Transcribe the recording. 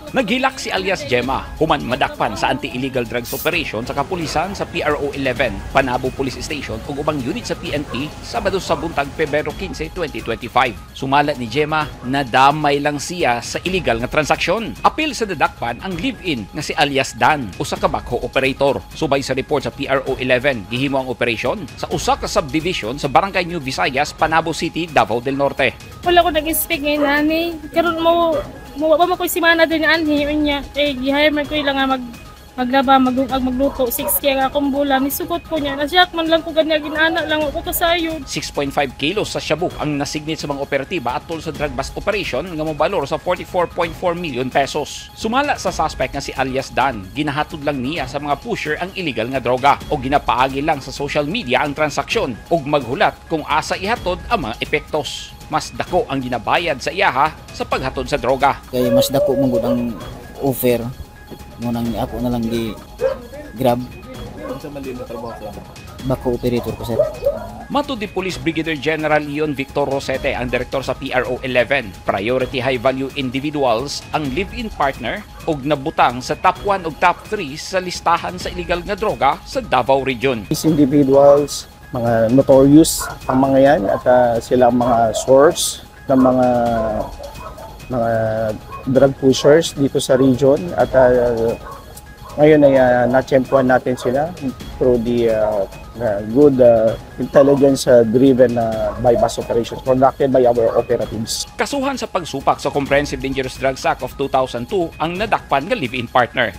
Naghilak si alias Gemma human madakpan sa anti-illegal drugs operation sa kapulisan sa PRO 11, Panabo Police Station ug ubang unit sa PNP Sabado sa buntag, Pebrero 15, 2025. Sumala ni Gemma, nadamay lang siya sa illegal nga transaksyon. Apil sa nadakpan ang live-in nga si alias Dan, usa ka backhoe operator. Subay sa report sa PRO 11, gihimo ang operation sa usa ka subdivision sa Barangay New Visayas, Panabo City, Davao del Norte. Wala ko nag-expect ngayon ani. Karon mo mo wa mo ko simana din anhi unya eh gi-hire man ko ila nga maglaba, magluto, 6K ang akong bulan. Nisugot ko niya, nasyak man lang ko ganya, ginana lang ako kasayod. 6.5 kilos sa shabu ang nasignit sa mga operatiba atol sa drug bust operation nga mobalor sa 44.4 million pesos. Sumala sa suspect nga si alias Dan, ginahatod lang niya sa mga pusher ang illegal nga droga o ginapaagi lang sa social media ang transaksyon ug maghulat kung asa ihatod ang mga epektos. Mas dako ang ginabayad sa iyaha sa paghatod sa droga. Kay mas dako man gud ang offer mo nang ako na lang gi grab. Unsa man din na trabaho sa? Backhoe operator ko, sir. Matud ni Police Brigadier General Leon Victor Rosete, ang direktor sa PRO 11, priority high value individuals ang live-in partner og nabutang sa top 1 ug top 3 sa listahan sa illegal nga droga sa Davao Region. These individuals, mga notorious ang mga yan at sila ang mga source ng mga drug pushers dito sa region at ngayon ay natsyempohan natin sila through the good intelligence driven buy-bust operations conducted by our operatives. Kasuhan sa pagsupak sa Comprehensive Dangerous Drugs Act of 2002 ang nadakpan nga live-in partner.